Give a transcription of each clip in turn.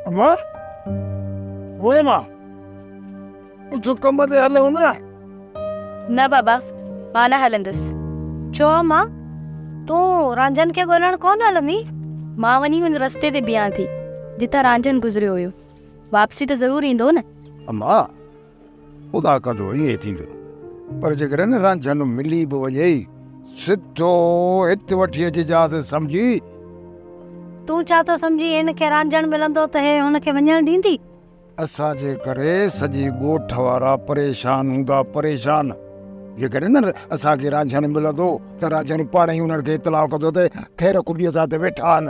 اما، اوئي اما، اٿ ڪم تي هلون نه. نه بابا، مان نه هلندس. ڇو اما، تون رانجهن کي ڳولڻ ڪونه هلندين؟ مان وڃي ان رستي تي بيهان ٿي، جتان رانجهن گذريو هيو. واپسي ته ضرور ايندو نه. اما، خدا ڪندو ائين ئي ٿيندو. پر جيڪڏهن رانجهن ملي به وڃئي، سڌو هت وٺي اچجانس سمجهي. تون ڇا ٿو سمجهين هن کي رانجهڻ ملندو ته هي هن کي وڃڻ ڏيندي؟ اسان جي ڪري سڄي ڳوٺ وارا پريشان هوندا پريشان. جيڪڏهن نه اسان کي رانجهن ملندو ته رانجهن پاڻ ئي انهن کي اطلاع ڪندو ته خير خوبيء سان هتي ويٺا آهن.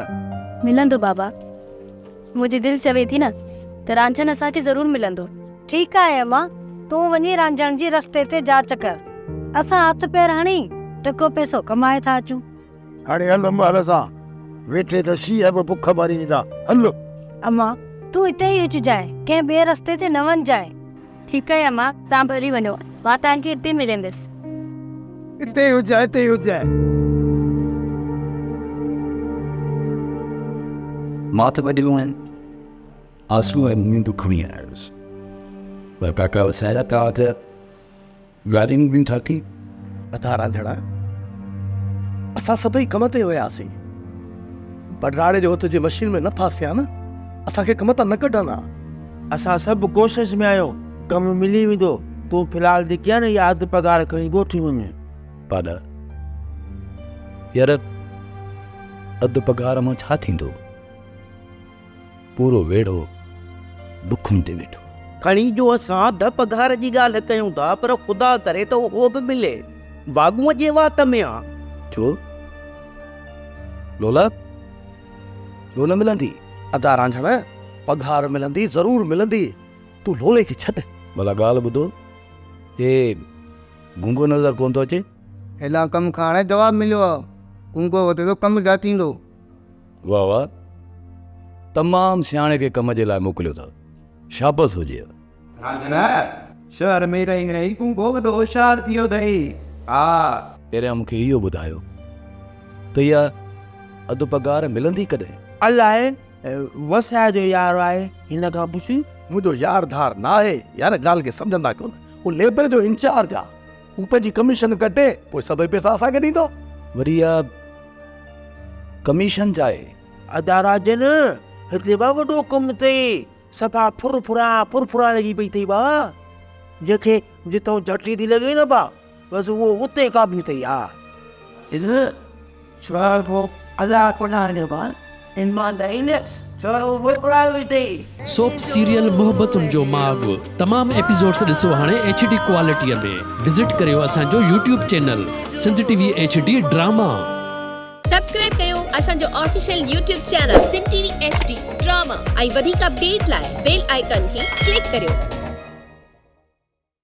ملندو بابا. منهنجي دل چوي ٿي نه ته رانجهن اسان کي ضرور ملندو. ٺيڪ آهي امان، تون وڃي رانجهڻ جي رستي تي جاچ ڪر. اسان هٿ پير هڻي ٽڪو پئسو ڪمائي ٿا اچون. هاڻي هل مهل سان، ويٺي ته شينهن به بک مري ويندا. هل. امان، تون هتي ئي اچجانء، ڪنهن ٻئي رستي تي نه وڃجانء. ٺيڪ آهي امان، توهان ڀلي وڃو، مان توهان کي هتي ملندس. اتي ئي هجانء، اتي ئي هجانء. مان ته وڏيون آهن. آسون ۽ اميدون کڻي آيو هيس. پر ڪاڪا وسايا توهان ته ڳالهيون به ٿا ڪي. ادا رانجهڙا اسان سڀئي ڪم تي هياسين. بڊراڙي جو هٿ جي مشين ۾ نه ڦاسي ها نه اسان کي ڪم تان نه ڪڍن ها. اسان سڀ ڪوشش ۾ آهيون ڪم ملي ويندو. تون في الحال جيڪي آهي نه اها اڌ پگهار کڻي ڳوٺ وڃ. پاڏا يار اڌ پگهار مان ڇا ٿيندو؟ پورو ويڙهو ڏکن تي ويٺو. کڻي جو اسان اڌ پگهار جي ڳالهه ڪيون ٿا پر خدا ڪري ته اهو به ملي. واڳونء جي وات ۾ آ. ڇو لولا ڇو نه ملندي؟ ادا رانجهڻ پگهار ملندي ضرور ملندي تون لولي کي ڇڏ. ڀلا ڳالهه ٻڌو هي گونگو نظر ڪونه ٿو اچي؟ هيڏانهن ڪم کان هاڻي جواب مليو آ. گونگو وڌي ٿو ڪم جاچيندو. واه واه تمام سياڻي کي ڪم جي لاء موڪليو اٿو شابس هجيو. رانجهن شهر ۾ رهي رهي گونگو وڏو هوشيار ٿي ويو اٿئي ها. پهريان مون کي اهو ٻڌايو ته اها اڌ پگهار ملندي ڪڏهن؟ الائي وساء جو يار آهي هن کان پڇ. منهنجو يار ڌار ناهي يار ڳالهه کي سمجهندا ڪونه هو ليبر جو انچارج آ هو پنهنجي ڪميشن ڪٽي پوء سڀئي پئسا اسان کي ڏيندو. وري اها ڪميشن ڇا آهي؟ ادا راجن هتي به وڏو ڪم اٿئي صفا ڦر ڦران ڦر ڦران لڳي پئي اٿئي ڀاء جنهن کي جتان جهٽي ٿي لڳي نه ڀاء بس اهو اتي قابو اٿئي ها سوپ سيريل محبتن جو ماڳ تمام ايپيسوڊس ڏسو هاڻي ايڇ ڊي ڪوالٽي ۾ وزٽ ڪريو اسان جو YouTube channel Sindh T V H D drama. Subscribe ڪيو اسان جو official YouTube channel Sindh T V H D drama ۽ وڌيڪ اپڊيٽ لاء بيل آئيڪان کي ڪلڪ ڪريو.